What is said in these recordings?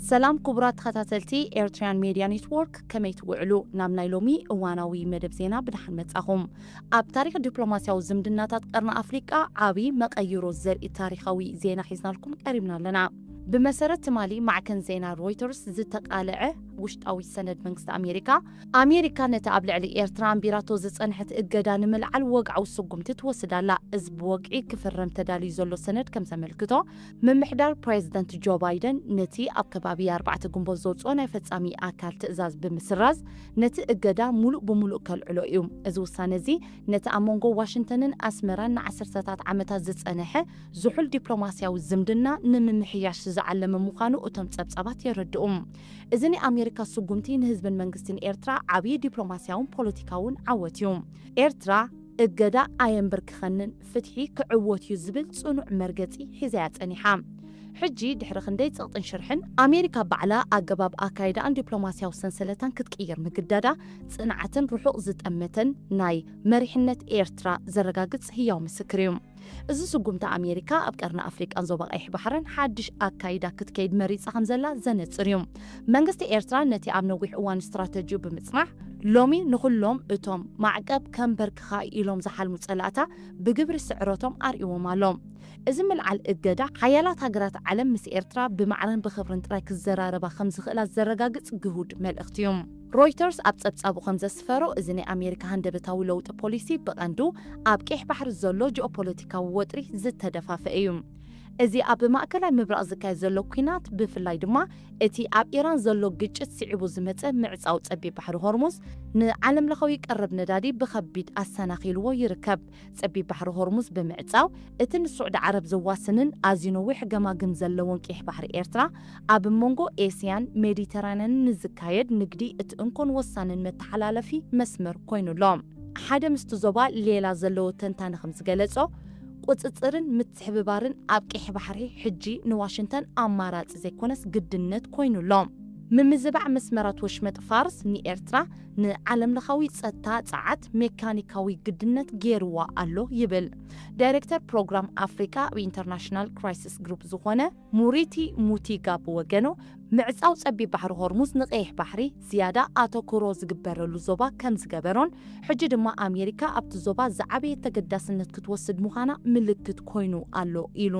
ሰላም ክቡራት ተኸታተልቲ ኤርትራያን ሜድያ ኔትወርክ፣ ከመይ ትውዕሉ? ናብ ናይ ሎሚ እዋናዊ መደብ ዜና ብደሓን መጻኹም። ኣብ ታሪኽ ዲፕሎማስያዊ ዝምድናታት ቀርኒ ኣፍሪቃ ዓቢ መቐይሮ ዘርኢ ታሪኻዊ ዜና ሒዝናልኩም ቀሪብና ኣለና። ብመሰረት ትማሊ ማዕከን ዜና ሮይተርስ ዝተቓልዐ ውሽጣዊ ሰነድ መንግስቲ ኣሜሪካ፣ ኣሜሪካ ነቲ ኣብ ልዕሊ ኤርትራ ኣንቢራቶ ዝጸንሐት እገዳ ንምልዓል ወግዓዊ ስጉምቲ ትወስድ ኣላ። እዚ ብወግዒ ክፍረም ተዳልዩ ዘሎ ሰነድ ከም ዘመልክቶ፣ ምምሕዳር ፕሬዚደንት ጆ ባይደን ነቲ ኣብ ከባቢ ኣርባዕተ ግንቦት ዘውጽኦ ናይ ፈጻሚ ኣካል ትእዛዝ ብምስራዝ፣ ነቲ እገዳ ሙሉእ ብሙሉእ ከልዕሎ እዩ። እዚ ውሳነ እዚ ነቲ ኣብ መንጎ ዋሽንግተንን ኣስመራን ንዓሰርተታት ዓመታት ዝጸንሐ ዝሑል ዲፕሎማስያዊ ዝምድና ንምምሕያሽ ዝዓለመ ምዃኑ እቶም ጸብጻባት የረድኡ። እዚ ናይ ኣሜሪካ ስጉምቲ ንህዝብን መንግስትን ኤርትራ ዓብዪ ዲፕሎማስያውን ፖለቲካውን ዓወት እዩ። ኤርትራ እገዳ ኣየንበርክኸንን፣ ፍትሒ ክዕወት እዩ ዝብል ጽኑዕ መርገጺ ሒዛ እያ ጸኒሓ። ሕጂ ድሕሪ ክንደይ ጸቕጥን ሽርሕን፣ ኣሜሪካ ባዕላ ኣገባብ ኣካይዳኣን ዲፕሎማስያዊ ሰንሰለታን ክትቅይር ምግዳዳ፣ ጽንዓትን ርሑቕ ዝጠመተን ናይ መሪሕነት ኤርትራ ዘረጋግጽ ህያው ምስክር እዩ። እዚ ስጉምቲ ኣሜሪካ ኣብ ቀርኒ ኣፍሪቃን ዞባ ቀይሕ ባሕርን ሓድሽ ኣካይዳ ክትከይድ መሪጻ ከም ዘላ ዘነጽር እዩ። መንግስቲ ኤርትራ ነቲ ኣብ ነዊሕ እዋን ስትራተጂኡ ብምጽናሕ፣ ሎሚ ንኹሎም እቶም ማዕቀብ ከንበርክኻ ኢሎም ዝሓልሙ ጸላእታ ብግብሪ ስዕረቶም ኣርእዎም ኣሎ። እዚ ምልዓል እገዳ፣ ሓያላት ሃገራት ዓለም ምስ ኤርትራ ብማዕረን ብኽብርን ጥራይ ክዘራረባ ከም ዝኽእላ ዘረጋግጽ ግሁድ መልእኽቲ እዩ። ሮይተርስ ኣብ ጸብጻቡ ከም ዘስፈሮ፣ እዚ ናይ ኣሜሪካ ሃንደበታዊ ለውጢ ፖሊሲ ብቐንዱ ኣብ ቀይሕ ባሕሪ ዘሎ ጂኦፖለቲካዊ ወጥሪ ዝተደፋፈ እዩ። እዚ ኣብ ማእከላይ ምብራቕ ዝካየድ ዘሎ ኲናት፣ ብፍላይ ድማ እቲ ኣብ ኢራን ዘሎ ግጭት ስዒቡ ዝመጸ ምዕጻው ጸቢብ ባሕሪ ሆርሙዝ፣ ንዓለምለኻዊ ቀረብ ነዳዲ ብኸቢድ ኣሰናኺልዎ ይርከብ። ጸቢብ ባሕሪ ሆርሙዝ ብምዕጻው፣ እቲ ንስዑዲ ዓረብ ዘዋስንን ኣዝዩ ነዊሕ ገማግም ዘለዎን ቀይሕ ባሕሪ ኤርትራ፣ ኣብ መንጎ ኤስያን ሜዲተራንያንን ንዝካየድ ንግዲ እቲ እንኮን ወሳንን መተሓላለፊ መስመር ኮይኑ ኣሎ። ሓደ ምስቲ ዞባ ሌላ ዘለዎ ተንታኒ ከም ዝገለጾ፣ ቁጽጽርን ምትሕብባርን ኣብ ቀይሕ ባሕሪ ሕጂ ንዋሽንግተን ኣማራጺ ዘይኮነስ ግድነት ኮይኑ ኣሎ። ምምዝባዕ መስመራት ወሽመጥ ፋርስ ንኤርትራ ንዓለምለኻዊ ጸጥታ ጸዓት ሜካኒካዊ ግድነት ገይርዋ ኣሎ ይብል። ዳይሬክተር ፕሮግራም ኣፍሪቃ ኣብ ኢንተርናሽናል ክራይሲስ ግሩፕ ዝኾነ ሙሪቲ ሙቲጋ ብወገኑ፣ ምዕጻው ጸቢብ ባሕሪ ሆርሙዝ ንቀይሕ ባሕሪ ዝያዳ ኣተኩሮ ዝግበረሉ ዞባ ከም ዝገበሮን፣ ሕጂ ድማ ኣሜሪካ ኣብቲ ዞባ ዝዓበየ ተገዳስነት ክትወስድ ምዃና ምልክት ኮይኑ ኣሎ ኢሉ።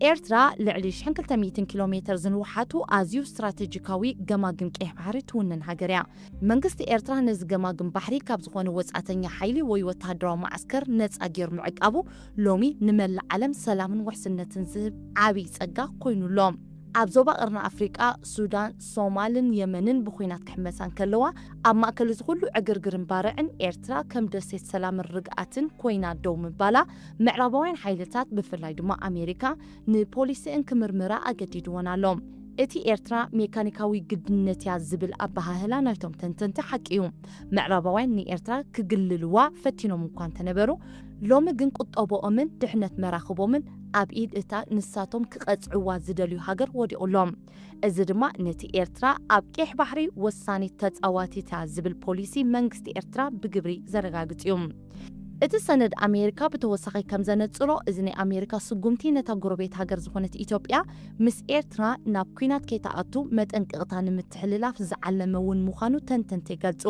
ኤርትራ ልዕሊ ሽሕን ክልተ ሚእትን ኪሎ ሜተር ዝንውሓቱ ኣዝዩ ስትራቴጂካዊ ገማግም ቀይሕ ባሕሪ ትውንን ሃገር እያ። መንግስቲ ኤርትራ ነዚ ገማግም ባሕሪ ካብ ዝኾነ ወጻእተኛ ሓይሊ ወይ ወተሃደራዊ መዓስከር ነጻ ገይሩ ምዕቃቡ፣ ሎሚ ንመላእ ዓለም ሰላምን ውሕስነትን ዝህብ ዓብዪ ጸጋ ኮይኑ ኣሎ። ኣብ ዞባ ቀርኒ ኣፍሪቃ፣ ሱዳን፣ ሶማልን የመንን ብኹናት ክሕመሳ እንከለዋ፣ ኣብ ማእከል እዚ ኩሉ ዕግርግርን ባርዕን ኤርትራ ከም ደሴት ሰላምን ርግኣትን ኮይና ደው ምባላ፣ ምዕራባውያን ሓይልታት፣ ብፍላይ ድማ ኣሜሪካ፣ ንፖሊሲእን ክምርምራ ኣገዲድወን ኣሎ። እቲ ኤርትራ ሜካኒካዊ ግድነት እያ ዝብል ኣበሃህላ ናይቶም ተንተንቲ ሓቂ እዩ። ምዕራባውያን ንኤርትራ ክግልልዋ ፈቲኖም እኳ እንተነበሩ፣ ሎሚ ግን ቁጠብኦምን ድሕነት መራኽቦምን ኣብ ኢድ እታ ንሳቶም ክቐጽዕዋ ዝደልዩ ሃገር ወዲቑሎም። እዚ ድማ ነቲ ኤርትራ ኣብ ቀይሕ ባሕሪ ወሳኒት ተጻዋቲት እያ ዝብል ፖሊሲ መንግስቲ ኤርትራ ብግብሪ ዘረጋግጽ እዩ። እቲ ሰነድ ኣሜሪካ ብተወሳኺ ከም ዘነጽሮ፣ እዚ ናይ ኣሜሪካ ስጉምቲ ነታ ጎረቤት ሃገር ዝኾነት ኢትዮጵያ ምስ ኤርትራ ናብ ኲናት ከይትኣቱ መጠንቀቕታ ንምትሕልላፍ ዝዓለመ እውን ምዃኑ ተንተንቲ ይገልጹ።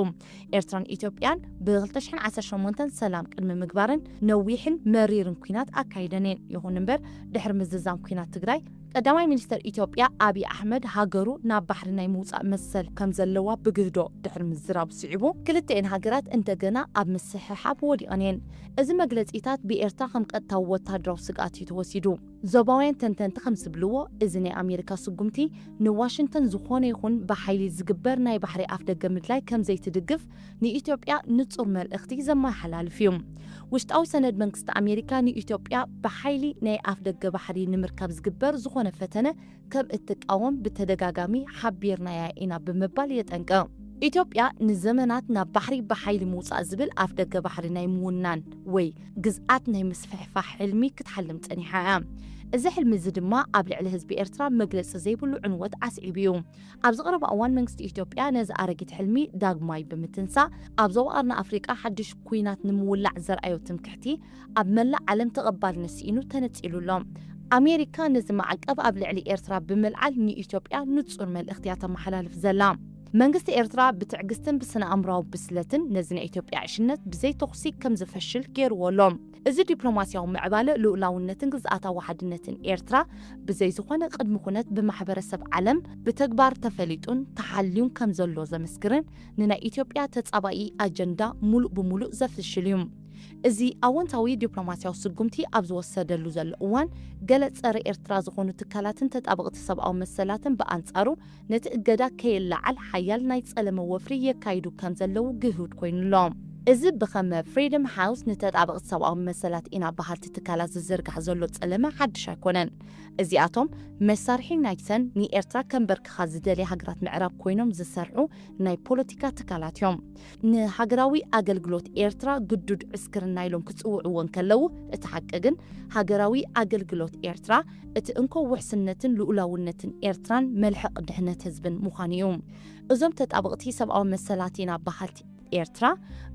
ኤርትራን ኢትዮጵያን ብ ክልተ ሽሕን ዓሰርተ ሸሞንተን ሰላም ቅድሚ ምግባረን ነዊሕን መሪርን ኲናት ኣካይደን እየን። ይኹን እምበር፣ ድሕሪ ምዝዛም ኲናት ትግራይ፣ ቀዳማይ ሚኒስተር ኢትዮጵያ ኣብይ ኣሕመድ ሃገሩ ናብ ባሕሪ ናይ ምውጻእ መሰል ከም ዘለዋ ብግህዶ ድሕሪ ምዝራቡ ስዒቡ፣ ክልተኤን ሃገራት እንደገና ኣብ ምስሕሓብ ወዲቐን እየን። እዚ መግለጺታት ብኤርትራ ከም ቀጥታዊ ወተሃደራዊ ስግኣት እዩ ተወሲዱ። ዞባውያን ተንተንቲ ከም ዝብልዎ፣ እዚ ናይ ኣሜሪካ ስጉምቲ ንዋሽንግተን ዝኾነ ይኹን ብሓይሊ ዝግበር ናይ ባሕሪ ኣፍደገ ምድላይ ከም ዘይትድግፍ ንኢትዮጵያ ንጹር መልእኽቲ ዘመሓላልፍ እዩ። ውሽጣዊ ሰነድ መንግስቲ ኣሜሪካ ንኢትዮጵያ ብሓይሊ ናይ ኣፍደገ ባሕሪ ንምርካብ ዝግበር ዝኾነ ፈተነ ከም እትቃወም ብተደጋጋሚ ሓቢርናያ ኢና ብምባል የጠንቅቕ። ኢትዮጵያ ንዘመናት ናብ ባሕሪ ብሓይሊ ምውጻእ ዝብል ኣፍደገ ባሕሪ ናይ ምውናን ወይ ግዝኣት ናይ ምስፍሕፋሕ ሕልሚ ክትሓልም ጸኒሓ እያ። እዚ ሕልሚ እዚ ድማ ኣብ ልዕሊ ህዝቢ ኤርትራ መግለጺ ዘይብሉ ዕንወት ኣስዒቡ እዩ። ኣብዚ ቀረባ እዋን መንግስቲ ኢትዮጵያ ነዚ ኣረጊት ሕልሚ ዳግማይ ብምትንሳእ፣ ኣብ ዞባ ቀርኒ ኣፍሪቃ ሓድሽ ኲናት ንምውላዕ ዘርኣዮ ትምክሕቲ ኣብ መላእ ዓለም ተቐባልነት ስኢኑ ተነጺሉ ኣሎ። ኣሜሪካ ነዚ ማዕቀብ ኣብ ልዕሊ ኤርትራ ብምልዓል ንኢትዮጵያ ንጹር መልእኽቲ እያ ተመሓላልፍ ዘላ። መንግስቲ ኤርትራ ብትዕግስትን ብስነ ኣእምራዊ ብስለትን ነዚ ናይ ኢትዮጵያ ዕሽነት ብዘይ ተኹሲ ከም ዝፈሽል ገይርዎ ኣሎ። እዚ ዲፕሎማስያዊ ምዕባለ ልኡላውነትን ግዝኣታዊ ሓድነትን ኤርትራ ብዘይ ዝኾነ ቅድሚ ኩነት ብማሕበረሰብ ዓለም ብተግባር ተፈሊጡን ተሓልዩን ከም ዘሎ ዘመስክርን ንናይ ኢትዮጵያ ተጻባኢ ኣጀንዳ ሙሉእ ብሙሉእ ዘፍሽል እዩ። እዚ ኣወንታዊ ዲፕሎማስያዊ ስጉምቲ ኣብ ዝወሰደሉ ዘሎ እዋን፣ ገለ ጸረ ኤርትራ ዝኾኑ ትካላትን ተጣበቕቲ ሰብኣዊ መሰላትን ብኣንጻሩ ነቲ እገዳ ከይለዓል ሓያል ናይ ጸለመ ወፍሪ የካይዱ ከም ዘለዉ ግሁድ ኮይኑ ኣሎ። እዚ ብኸመ ፍሪደም ሃውስ ንተጣበቕቲ ሰብኣዊ መሰላት ኢና በሃልቲ ትካላት ዝዝርጋሕ ዘሎ ጸለመ ሓድሽ ኣይኮነን። እዚኣቶም መሳርሒ ናይተን ንኤርትራ ከንበርክኻ ዝደልያ ሃገራት ምዕራብ ኮይኖም ዝሰርሑ ናይ ፖለቲካ ትካላት እዮም። ንሃገራዊ ኣገልግሎት ኤርትራ ግዱድ ዕስክርና ኢሎም ክጽውዕዎ እንከለዉ፣ እቲ ሓቂ ግን ሃገራዊ ኣገልግሎት ኤርትራ እቲ እንኮ ውሕስነትን ልኡላውነትን ኤርትራን መልሕቕ ድሕነት ህዝብን ምዃኑ እዩ። እዞም ተጣበቕቲ ሰብኣዊ መሰላት ኢና በሃልቲ ኤርትራ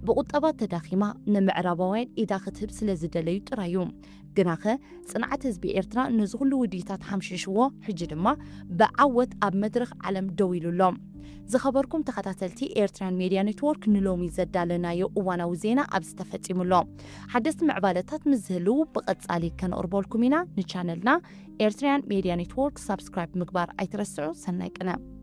ብቁጠባ ተዳኺማ ንምዕራባውያን ኢዳ ክትህብ ስለ ዝደለዩ ጥራይ እዩ። ግናኸ ጽንዓት ህዝቢ ኤርትራ ነዚ ኩሉ ውዲታት ሓምሺሽዎ፣ ሕጂ ድማ ብዓወት ኣብ መድረኽ ዓለም ደው ኢሉ ኣሎ። ዝኸበርኩም ተኸታተልቲ ኤርትራን ሜድያ ኔትወርክ፣ ንሎሚ ዘዳለናዮ እዋናዊ ዜና ኣብዚ ተፈጺሙ ኣሎ። ሓደስቲ ምዕባለታት ምስ ዝህልዉ ብቐጻሊ ከነቕርበልኩም ኢና። ንቻነልና ኤርትራን ሜድያ ኔትወርክ ሳብስክራይብ ምግባር ኣይትረስዑ። ሰናይ ቅነ።